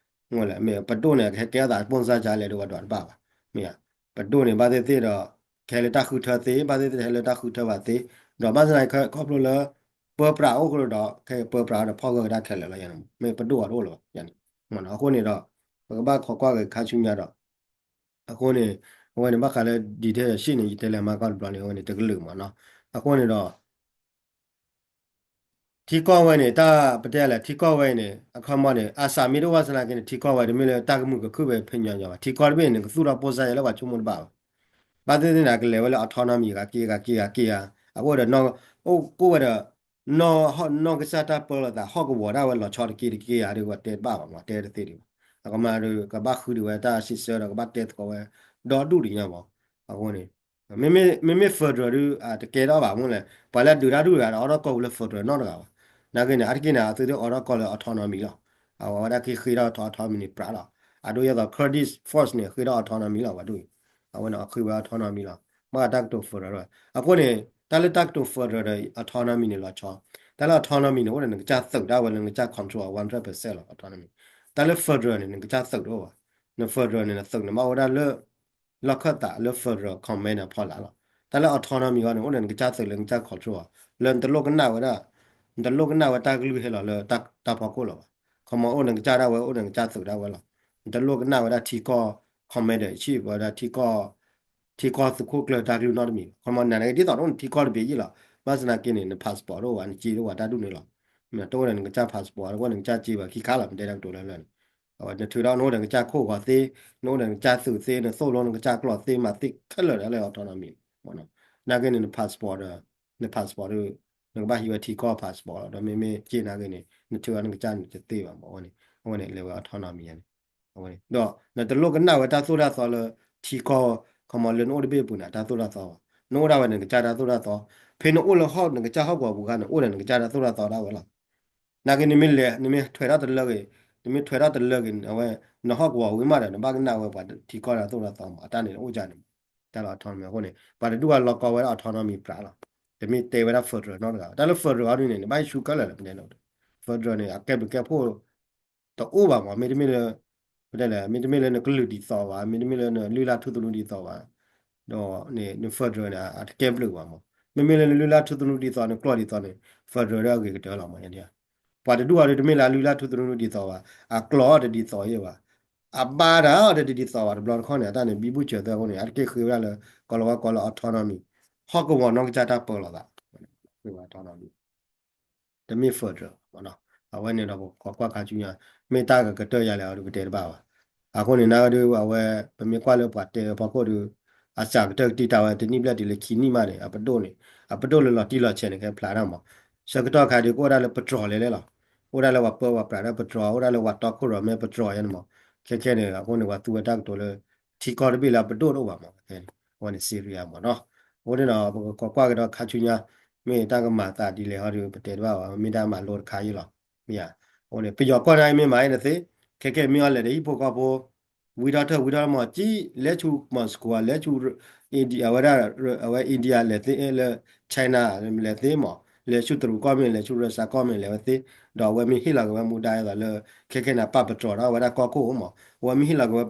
မ့ၢ်လဲၣ် မ့ၢ်ပဒိၣ်န့ၣ် ကဟဲကဲထီၣ်သးပိၢ်စါကလဲၣ်ဒ်ပှၤဒွးတဘၣ်ဘၣ် မ့ၢ်ဧါ ပဒိၣ်န့ၣ် ဘၣ်သ့ၣ်သ့ၣ်ဒီး ကဟဲလၢတၢ်ဃုထၢသ့ ဘၣ်သ့ၣ်သ့ၣ်ဟဲလၢတၢ်ဃုထၢဘၣ်သ့ ဒီးဘၣ်ဆၣ်သနာ်က့ခီဖျိလၢ ပၢပြးအိၣ်ဃိဒီး ခဲအံၤပၢပြးဒီးဖီၣ်ဂၢၢ်ကဒါခဲလၢာ်လီၤယၤန့ၣ် မ့ၢ်ပဒိၣ်အီၤတအိၣ်လၢၤဘၣ်ယၤန့ၣ် အဃိန့ၣ်ဒီး ပကဘၣ်ခိးကွၢ်က့ၤခါဆူညါဒီး အဃိန့ၣ် အဝဲန့ၣ်ဘၣ်ဃးလၢ detail ရှ့ၣ်န့ၣ် ယတဲလဲၤမၤကီၢ်တဘျီန့ၣ် အဝဲန့ၣ်တကလုာ်မးနီၤ အဃိန့ၣ်ဒီး ထံကီၢ်ဝဲန့ၣ် တၢ်ပတဲလဲၣ် ထံကီၢ်ဝဲန့ၣ် အခီမီန့ၣ် အစးမ့ၢ်တအိၣ်ဘၣ်ဆၣ်သနာ်က့န့ၣ် ထံကီၢ်ဝဲတမ့ၢ်လၢတၢ်ကမုာ်ကခုၣ်ဝဲ ဖဲညီညီဘၣ် ထံကီၢ်တဘ့ၣ်န့ၣ် ကသူၣ်ထီၣ်ပိၢ်စါယၤလၢပှၤဆိကမိၣ်တဘၣ်ဘၣ် ဘၣ်သ့ၣ်သ့ၣ်န့ၣ် ကလဲၤဝဲလၢ autonomy ဂၤက့ဂၤက့ဂၤက့ဂၤ အဃိဒီး အိၣ်ကိးဝဲဒီး နီၢ်ဟီၣ် နီၢ်ကစၢ်တၢ်ပၢလီၤသး ဟီၣ်ကဝီၤဒၣ်ဝဲလီၤဆီတက့တက့ဧါ ဒ်ဝဲတဲတဘၣ်ဘၣ်မး တဲတသ့ဒံးဘၣ် အကမၤဒီး ကဘၣ်ဃုဒံးဝဲတၢ်စံးဆၢဒီး ကဘၣ်တဲသကိးဝဲ ဒီဒူၣ်ဒံးညါမး အဃိန့ၣ် မ့မ့ၢ် မ့မ့ၢ် federal ဒုး တကဲထီၣ်ဘၣ်မ့ၢ်လဲၣ် ပှၤလၢအဒုးတၢ်ဒုၣ်တဂၤဒီး အိးထီၣ်ကီၢ်ပူၤလၢ federal နီတဂၤဘၣ် နာ်က့န့ၣ် အါတက့ၢ်န့ၣ် အသုသ့ၣ်အိးထီၣ်ကီၢ်လၢ autonomy လီၤ အဝဲဒၣ်က့ဃ့ထီၣ် autonomy န့ၣ် ပြးလီၤ အဒိယဲၢ်သိး Kurdish force န့ၣ် ဃ့ထီၣ် autonomy လီၤ ပှၤဒူၣ်အံၤ အဝဲန့ၣ် အဃ့ဝဲ autonomy လီၤ မ့ၢ်တၢ်ကတိၤ federal အဃိန့ၣ် တၢ်လၢတၢ်ကတိၤ federal ဒီး autonomy န့ၣ် လီၤဆီ တၢ်လၢ autonomy န့ၣ် အိၣ်ဒီးနကစၢ်သုးဒၣ်ဝဲလၢနကစၢ် control one hundred percent လီၤ autonomy တၢ်လၢ federal န့ၣ် နကစၢ်သုးတအိၣ်ဘၣ် န federal န့ၣ် နသုးန့ၣ် ဘၣ်အိၣ်ဝဲဒၣ်လၢ လီၢ်ခၢၣ်သးလၢ federal command အဖီလာ်လီၤ တၢ်လၢ autonomy အဂီၢ်န့ၣ် အိၣ်ဒီးနကစၢ်သုးလၢနကစၢ် control လၢနတလိၣ်ကနၣ်ဝဲဒၣ် နတလိၣ်ကနၣ်ဝဲတၢ်ကလုၢ်ဟဲလီၤလၢတၢ်ဖီခိၣ်လၢၤဘၣ် ခီမီအိၣ်နကစၢ်ဒၣ်ဝဲ အိၣ်ဒီးနကစၢ်သုးဒၣ်ဝဲလီၤ နတလိၣ်ကနၣ်ဝဲဒၣ်ထံကီၢ် commander in chief ဝဲဒၣ်ထံကီၢ် ထံကီၢ်သုးခိၣ်ကျၢၢ်တၢ်ကလုၢ်နီတမံၤဘၣ်. ခီမီ နနာ်က့ ဒ်သိးနအိၣ်နထံကီၢ်တဘ့ၣ်ယံာ်လီၤ. ဘၣ်ဆၣ်သနာ်က့န့ၣ် န passport တအိၣ်ဘၣ်, နစ့တအိၣ်ဘၣ်, တၢ်ဒ်န့ၣ်လီၤ. တအိၣ်ဒီးနကစၢ် passport, တအိၣ်ဒီးနကစၢ်စ့ဘၣ် ခံခါလီၤ ပတဲတၢ်ကတိၤလၢလၢ်န့ၣ်. အဝဲနထုးဒီးနအိၣ်ဒီးနကစၢ်ခိၣ်ဂီၤသ့, နအိၣ်ဒီးနကစၢ်သုးသ့, နသိၣ်လိနကစၢ်ကျိာ်သ့, မၤသ့ခဲလၢာ်ဒီးလၢ autonomy မ့ၢ်နီၤ. နာ်က့န့ၣ် န passport ဒီး န passport ဒီး နကဘၣ်ဟံးဝဲထံကီၢ် passport လီၤ. ဒီးမ့မ့ၢ်စ့နာ်က့န့ၣ် နထုးဒီးနကစၢ်န့ၣ်တသ့ဘၣ်မ့ၢ် အဝဲန့ၣ် အဝဲန့ၣ်လဲၤဝဲ autonomy န့ၣ် အဝဲန့ၣ် ဒီးနတလိၣ်ကနၣ်ဝဲတၢ်သိၣ်တၢ်သီလၢထံကီၢ် ခီမီ လၢနအိၣ်တဘ့ၣ်အပူၤန့ၣ် အတၢ်သိၣ်တၢ်သီဘၣ်. နအိၣ်ဒၣ်ဝဲနကစၢ်တၢ်သိၣ်တၢ်သီ, ဖဲနအိၣ်လၢဟီၣ် နကစၢ်ဟီၣ်ကဝီၤပူၤအခါန့ၣ် အိၣ်ဒီးနကစၢ်တၢ်သိၣ်တၢ်သီဒၣ်ဝဲလီၤ. နာ်က့နမ့ၢ်လဲၤ နမ့ၢ်ထွဲထီၣ်တလၢဂ့ၤ, နမ့ၢ်ထွဲထီၣ်တလၢဂ့ၤ အဝဲ နဟီၣ်ကဝီၤဝံၤမးဒီး နဘၣ်ကနၣ်ဝဲပှၤထံကီၢ်တၢ်သိၣ်တၢ်သီမး အတၢ်န့ၣ်အိၣ်ဒၣ်န့ၣ်မး တၢ်လၢ autonomy အဃိန့ၣ် ပှၤတဒူၣ်အလီၢ်ကီဝဲဒၣ် autonomy ပြးလီၤ. တမ့ၢ်တဲဝဲဒၣ် federal နီတဂၤ, တၢ်လၢ federal အီၤဒ်န့ၣ် နဘၣ်ဟံးဆူၣ်ခဲလၢာ်လၢပတဲန့ၣ် federal န့ၣ် အကဲဘျုးကဲဖှိၣ် တအိၣ်ဘၣ်မး, မ့တမ့ၢ်လၢ ပတဲလဲၣ် မ့တမ့ၢ်လၢနကလုာ်ဒ်သိးဘၣ်, မ့တမ့ၢ်လၢနလုၢ်လၢ်ထူသနူဒ်သိးဘၣ်, ဒီးန federal န့ၣ် အတကဲဘျုးဘၣ်မး. မ့မ့ၢ်လၢနလုၢ်လၢ်ထူသနူဒ်သိး နကျိာ်ဒ်သိးန့ၣ် federal ဒီးအဂ့ၤကတၢၢ်လီၤမး. ပှၤတဒူၣ်အီၤဒ်တမ့ၢ်လၢအလုၢ်လၢ်ထူသနူဒ်သိးဘၣ်, အကျိာ်အီၤတဒ်သိးယဲဘၣ်, အဘါတၢ်အီၤတဒ်သိးဘၣ်, တဘျီတခီၣ်န့ၣ် အတၢ်န့ၣ် ဘံဘူဆၢၣ်သၢအဃိန့ၣ် အတက့ၢ်ဃ့ဝဲဒၣ်လၢ ကီၢ်လီၤဝါကီၢ်လၢ autonomy, ဟီၣ်ကဝီၤနီၢ်ကစၢ်တၢ်ပၢလီၤသး autonomy တမ့ၢ် federal မးနီၤ. အဝဲန့ၣ်ဒီးပကကွၢ်ခါဆူညါ မ့ၢ်တၢ်ကကတၢၢ်ယၤလဲၣ်အီၤဒီး ပတဲတဘၣ်ဘၣ်. အဃိန့ၣ် နာ်က့ဒီး အဝဲ ပမ့ၢ်ကွၢ်လၢပှၤတဲဖီခိၣ်ဒီး အစှၤကတၢၢ်ကတံၢ်တၢ်ဝဲ တနံၣ်ဘျဲၣ်တုၤလၢခံနံၣ်မးန့ၣ် အပဒိၣ်န့ၣ် အပဒိၣ်လၢလီၤတံၢ်လီၤဆဲးန့ၣ် ကဲဖျါတၢ်မး. ဆၢကတီၢ်ခါဒီး ကအိၣ်ဒၣ်လၢပတြီၤလဲၤလဲၣ်လီၤ. အိၣ်ဒၣ်လၢပှၤပၢပှၤပြးဒၣ်ပတြီၤ, အိၣ်ဒၣ်လၢပှၤတီခိၣ်ရိၤမဲပတြီၤယဲန့ၣ်မး. ခဲခဲန့ၣ် အဃိန့ၣ် ပှၤသူဝဲတၢ်ကတိၤလၢ ထံကီၢ်တဘ့ၣ်လၢအပဒိၣ်တအိၣ်ဘၣ်မး ခဲခဲန့ၣ် အဝဲန့ၣ် Syria မးနီၤ. အဃိန့ၣ်ဒီး ပကကွၢ်ကဒီးခါဆူညါ မ့ၢ်တၢ်ကမၤသးဒ်လဲၣ်ဟီဒီး ပတဲတဘၣ်ဘၣ်, မ့ၢ်တၢ်မၤလိတခါအံၤလီၤ. မ့ၢ်ဧါ. အဃိန့ၣ် ပယီၤကီၢ်န့ၣ်အံၤမ့ၢ်မၤအံၤတသ့, ခဲခဲမ့ၢ်အီၤလဲၤဒီးဟံၣ်ဖိဃီဖိ ဝံထီၣ်ထၢၣ်ဝံထီၣ်မး ကံ လဲၤဆူ Moscow လဲၤဆူ India ဝဲဒၣ် အဝဲ India လဲၤသ့လၢ China လဲၤသ့မး, လဲၤဆူတရူးကီၢ်မ့ၢ် လဲၤဆူရၢစၢကီၢ်မ့ၢ် လဲၤဝဲသ့, ဒီးအဝဲမ့ၢ်ဟ့ၣ်လီၤက့ၤဝဲမူဒါဒ်သိးလၢ ခဲခဲန့ၣ် ပာ်ပတြီၤထီၣ်ဝဲဒၣ်ကီၢ်ခိၣ်မး, အဝဲမ့ၢ်ဟ့ၣ်လီၤက့ၤဝဲ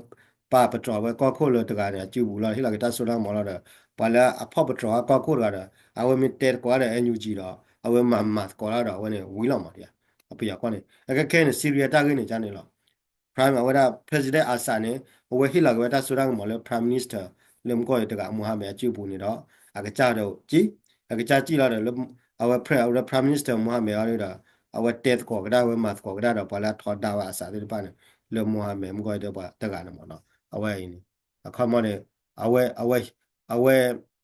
ပာ်ပတြီၤဝဲကီၢ်ခိၣ်လၢတဂၤန့ၣ် အစုပူၤလီၤ, ဟ့ၣ်လီၤက့ၤတၢ်စိတၢ်ကမီၤလီၤဒီး ပှၤလၢအဖီၣ်ပတြီၤဝဲကီၢ်ခိၣ်တဂၤဒီး အဝဲမ့ၢ်တဲသကိးဒီး NUG ဒီး အဝဲမၤမၤသကိးတၢ်ဒီး အဝဲန့ၣ်ဝံၤလီၤမး, ပယီၤကီၢ်န့ၣ် အခဲခဲန့ၣ် Syria တၢ်ဂ့ၢ်န့ၣ် ကန့ၣ်လီၤ. Prime အဝဲဒၣ် President Assad န့ၣ် အဝဲဟ့ၣ်လီၤက့ၤဝဲတၢ်စိတၢ်ကမီၤလၢ Prime Minister လၢမုၢ်ကီၢ်အံၤတဂၤ Mohammed အစုပူၤန့ၣ်ဒီး အကစၢ်ဒီးကံ အကစၢ်စံၣ်လီၤဒီးလၢ အဝဲ Pre- အဝဲ Prime Minister Mohammed အီၤဒီး အဝဲတဲသကိးကဒါ အဝဲမၤသကိးကဒါဒီး ပှၤလၢအထီဒါဝဲ Assad သ့ၣ်တဖၣ်န့ၣ် လၢ Mohammed မုၢ်ကီၢ်အံၤတပှၤတဂၤန့ၣ်မးနီၤ. အဝဲအံၤန့ၣ် အခီမီန့ၣ် အဝဲ အဝဲ အဝဲ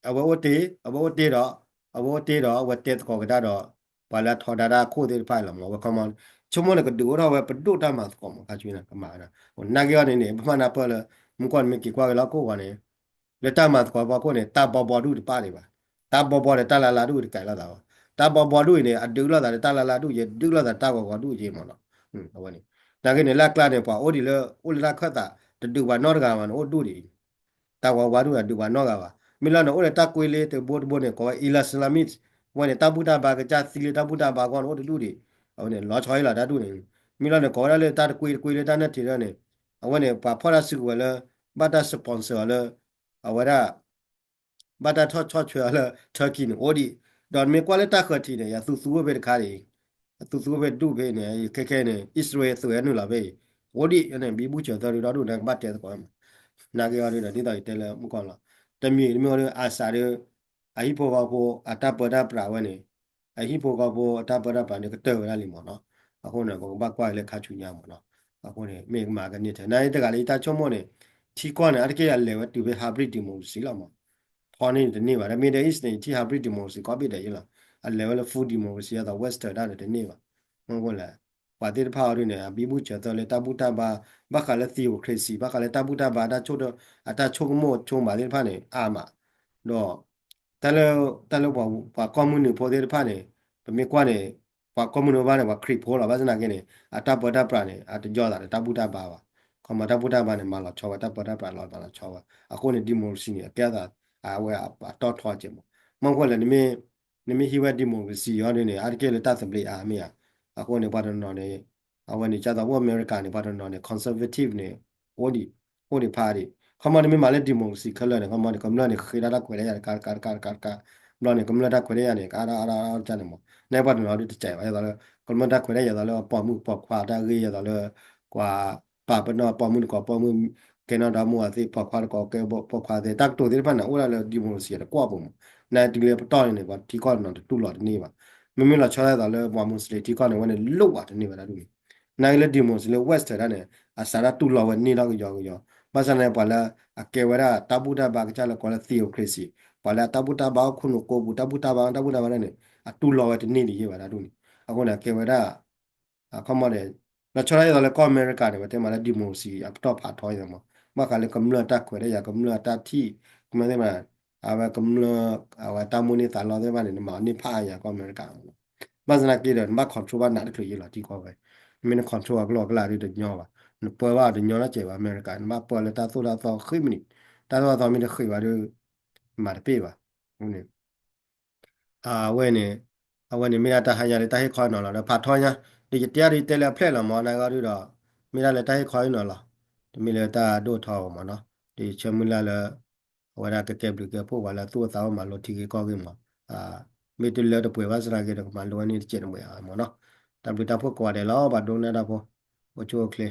အဝဲအိၣ်တ့ၢ် အဝဲအိၣ်တ့ၢ်ဒီး အဝဲအိၣ်တ့ၢ်ဒီး အဝဲတဲသကိးကဒါဒီး ပှၤလၢအထီဒါတၢ်အခိၣ်သ့ၣ်တဖၣ်လီၤမး. အဝဲခီမီ ဆိကမိၣ်န့ၣ် ကဒုးအိၣ်ထီၣ်ဝဲပဒိၣ်တၢ်မၤသကိးမး ခါဆူညါကမၤဝဲဒၣ် နာ်က့အီၤန့ၣ်န့ၣ် ပမၤနၢ်ပၢၢ်လၢ မုၢ်ကီၢ်န့ၣ်မ့ၢ်က့ၤကွၢ်က့ၤလၢဟီၣ်ခိၣ်ဂီၤန့ၣ် လၢတၢ်မၤသကိးဖီခိၣ်န့ၣ် တၢ်ဘီဘီဒူၣ်တပာ်ဒံးဘၣ်. တၢ်ဘီဘီဒီးတၢ်လါလါဒူၣ်တကဲလိာ်သးဘၣ်. တၢ်ဘီဘီဒူၣ်အံၤန့ၣ် အဒုးလိာ်သးဒီး တၢ်လါလါဒူၣ်ယဲ ဒုးလိာ်သးတၢ်ဂီၤဂီၤဒူၣ်ယဲမးနီၤ. အဝဲန့ၣ် နာ်က့န့ၣ် လၢအကျါန့ၣ် ပှၤအိၣ်ဒံးလၢ အိၣ်လၢတၢ်ခၢၣ်သး တဒုးပှၤနီတဂၤဘၣ်န့ၣ် အိၣ်ဒူၣ်ဒံး တၢ်ဝးဝါဒူၣ်န့ၣ် ဒုးပှၤနီတဂၤဘၣ်. မ့ၢ်လီၤန့ၣ် အိၣ်လၢတၢ်ကွ့လ့တဘိတဘိန့ၣ် ကိးဝဲ Islamist အဝဲန့ၣ် တၢ်ဘူၣ်တၢ်ဘါကစၢ်သံလၢတၢ်ဘူၣ်တၢ်ဘါအဂီၢ်န့ၣ် အိၣ်တဒူၣ်ဒံး. အဝဲန့ၣ် လီၤဆီအံၤလီၤ တၢ်ဒူၣ်န့ၣ် မ့ၢ်လီၤန့ၣ် ကိးဝဲဒၣ်လၢတၢ်တကွ့တကွ့လၢတၢ်နဲၣ်ထံးဒၣ်န့ၣ် အဝဲန့ၣ် ပှၤဖီၣ်တၢ်စုကဝဲၤလၢ ဘၣ်တၢ် sponsor အီၤလၢ အဝဲဒၣ် ဘၣ်တၢ်ဆီၣ်ဆီၣ်ထွဲအီၤလၢ Turkey န့ၣ် အိၣ်ဒံး. ဒီးနမ့ၢ်ကွၢ်လၢတၢ်ဃၢၤထံးန့ၣ် ယသူသူဝဲဖဲတခါဒံး အသူသူဝဲဖဲဒူၣ်ဖဲန့ၣ် ခဲခဲန့ၣ် အံၣ်စရ့လးသုးဝဲနုာ်လီၤဖဲအံၤ အိၣ်ဒံးန့ၣ် ဘံဘူဆၢၣ်သၢဒုဒီဒူၣ်န့ၣ် ကဘၣ်တဲသကိးမး. နာ်က့အီၤဒ်ဒီး ဒ်သိးယတဲလၢမုၢ်ကီၢ်လီၤ. တမံၤတမ့ၢ်အီၤဒီး အစးဒီး အဟံၣ်ဖိဃီဖိ အတၢ်ပၢတၢ်ပြးဝဲန့ၣ် အဟံၣ်ဖိဃီဖိအတၢ်ပၢတၢ်ပြးန့ၣ် ကတၢၢ်ဝဲဒၣ်လံမးနီၤ. အဃိန့ၣ် ပကဘၣ်ကွၢ်လၢခါဆူညါမးနီၤ. အဃိန့ၣ် မ့ၢ်ကမၤကန့ၢ်ထဲ နာ်က့တဂၤလၢယတၢ်ဆိကမိၣ်န့ၣ် ထံကီၢ်န့ၣ် အါတက့ၢ်အလဲၤဝဲတုၤဖဲ hybrid democracy လီၤမး. ထီန့ၣ်တန့ၢ်ဘၣ် ဒီး Middle East န့ၣ် ထံ hybrid democracy ကီဘ့ၣ်ဒဲးယဲလီၤ. အလဲၤဝဲလၢ full democracy အသိး Western တၢ်န့ၣ်တန့ၢ်ဘၣ်. မ့ၢ်ဃိလဲၣ် ပှၤသ့ၣ်တဖၣ်အီၤဒ်န့ၣ် အဘံဘူဆၢၣ်သၢလၢတၢ်ဘူၣ်တၢ်ဘါ ဘၣ်ဃးလၢ theocracy ဘၣ်ဃးလၢတၢ်ဘူၣ်တၢ်ဘါ အတၢ်ဆိကမိၣ်ဆိကမးသ့ၣ်တဖၣ်န့ၣ် အါမး ဒီး တၢ်လၢ တၢ်လၢပှၤ ပှၤကီၢ်မုၢ်နုာ်ဖိသ့ၣ်တဖၣ်န့ၣ် ပမ့ၢ်ကွၢ်န့ၣ် ပှၤကီၢ်မုၢ်နုာ်ဘၣ်န့ၣ် ပှၤခရံာ်ဖိလီၤ. ဘၣ်ဆၣ်သနာ်က့န့ၣ် အတၢ်ပၢတၢ်ပြးန့ၣ် အတယီၢ်သးဒီးတၢ်ဘူၣ်တၢ်ဘါဘၣ်. ခီမီတၢ်ဘူၣ်တၢ်ဘါန့ၣ် မၤလီၤဆီဝဲ တၢ်ပၢတၢ်ပြးလီၤမၤလီၤဆီဝဲ. အဃိန့ၣ် democracy န့ၣ် အကဲသး အဝဲအတီၢ်ထီကဲးမး. မ့ၢ်ဃိလဲၣ် နမ့ၢ် နမ့ၢ်ဟံးဝဲ democracy အီၤဒ်န့ၣ် အါတက့ၢ်လၢတၢ်သဘျ့အါမ့ၢ်ဧါ. အဃိန့ၣ် ပှၤတနီၤန့ၣ် အဝဲန့ၣ် ကၢ်သးအိၣ် America န့ၣ် ပှၤတနီၤန့ၣ် conservative န့ၣ် အိၣ်ဒံး အိၣ်ဒံးဖးဒံး. ခီမီ နမ့ၢ်မၤလၢ democracy ခဲလၢာ်န့ၣ် ခီမီန့ၣ် ကမျၢၢ်န့ၣ်ဃ့ဒၣ်တၢ်ခွဲးတၢ်ယာ်တကးတကးတကးတကး ဘျီန့ၣ် ကမျၢၢ်တၢ်ခွဲးတၢ်ယာ်န့ၣ် ကးဒၣ်အါဒၣ်အါဒၣ်န့ၣ်မး. နဲပှၤတနီၤဒုးတစဲးဘၣ် ယသိးလၢ ကမျၢၢ်တၢ်ခွဲးတၢ်ယာ် ယသိးလၢအပိာ်မုၣ်ပိာ်ခွါတၢ်ဂ့ၢ် ယသိးလၢ ကွၢ် ပာ်ပနီၣ်ပိာ်မုၣ်တကိးပိာ်မုၣ်, ကဲနီၢ်ဒီမါဝၤသ့ၣ်, ပိာ်ခွါတကိးကဲပိာ်ခွါသ့ၣ်, တၢ်ကတိၤသ့ၣ်တဖၣ်န့ၣ် အိၣ်ဒၣ်လၢ democracy တကွီၢ်ပူၤမး. နတုၤလၢပတီၢ်န့ၣ်န့ၣ် ပှၤထံကီၢ်န့ၣ်တတူၢ်လိာ်တန့ၢ်ဘၣ်. မ့မ့ၢ်လီၤဆီဒၣ်သိးလၢပှၤ Muslim ထံကီၢ်န့ၣ် အဝဲန့ၣ်လိၣ်ဘၣ်တန့ၢ်ဘၣ်တၢ်ဒ်န့ၣ်. နာ်က့လၢ democracy လၢ Western တၢ်န့ၣ် အစးထီၣ်တူၢ်လိာ်ဝဲန့ၢ်ထီၣ်ကယီကယီ. ဘၣ်ဆၣ်န့ၣ် ပှၤလၢအကဲဝဲဒၣ်တၢ်ဘူၣ်တၢ်ဘါ ကစၢ်လၢကိးလၢ theocracy, ပှၤလၢအတၢ်ဘူၣ်တၢ်ဘါအိၣ်ခိၣ်နူာ်ကိးပူၤ, တၢ်ဘူၣ်တၢ်ဘါ တၢ်ဘူၣ်တၢ်ဘါန့ၣ်န့ၣ် အတူၢ်လိာ်ဝဲတန့ၢ်ဒ်ယဲၢ်ဘၣ်တၢ်ဒ်န့ၣ်. အဃိန့ၣ် အကဲဝဲဒၣ် အခီမီန့ၣ် လီၤဆီဒၣ်သိးလၢကီၢ်အမဲရကၤန့ၣ် ပတဲမးလၢ democracy အပတီၢ်ဖးထီအံၤမး, ဘၣ်ဃးလၢကမျၢၢ်တၢ်ခွဲးတၢ်ယာ် ကမျၢၢ်တၢ်ထံၣ်, ကမျၢၢ်သ့ၣ်မး, အဝဲကမျၢၢ် အဝဲတၢ်မိၣ်န့ၢ်သးလီသ့ၣ်တဖၣ်န့ၣ် နမၤန့ၢ်ဖးအါညါကီၢ်အမဲရကၤမး. ဘၣ်ဆၣ်သနာ်က့ဒီး နဘၣ် control ဘၣ်နးတချုးယဲၢ်လီၤထံကီၢ်ဝဲ. မ့ၢ်န control အကျိၤအကျဲဒုးတညီဘၣ်, နပၢဘၣ်တညီနီတစဲးဘၣ် အမဲရကၤ, နဘၣ်ပၢလၢတၢ်သိၣ်တၢ်သီဃံမနံၤ, တၢ်သိၣ်တၢ်သီမ့ၢ်တဃံးဘၣ်ဒီး မၤတပ့ၢ်ဘၣ်. အဝဲန့ၣ်, အဝဲန့ၣ်မ့ၢ်ဒၣ်တၢ်ဟါညါလၢတၢ်ဟ့ၣ်ခီနီၤလီၤ ဒီးဖးထီညါ, ဒီးယတဲဒီးယတဲလၢအဖျဲၣ်လီၤမး နာ်ဂ့ၤဒုဒီး, မ့ၢ်ဒၣ်လၢတၢ်ဟ့ၣ်ခီနီၤလီၤ, တမ့ၢ်လၢတၢ်ဒိၣ်ထီဘၣ်မးနီၤ, ဒီးယဆၢမုၢ်လၢ်လၢ အဝဲဒၣ်ကကဲဘျုးကဲဖှိၣ်ပှၤလၢသူၣ်အိၣ်သးအိၣ်မၤလိထံဂ့ၢ်ကီၢ်ဂ့ၢ်မး, မ့ၢ်တလၢတပှဲၤဘၣ်ဆၣ်သနာ်က့ဒီး ကမၤလိဝဲန့ၣ်တစဲးတမှဲၤမးနီၤ, တၢ်ဘျုးတၢ်ဖှိၣ်ကိးဂၤဒဲးလီၤ ပှၤဒိကနၣ်တၢ်ဖိ, အိၣ်ဆူၣ်အိၣ်ချ့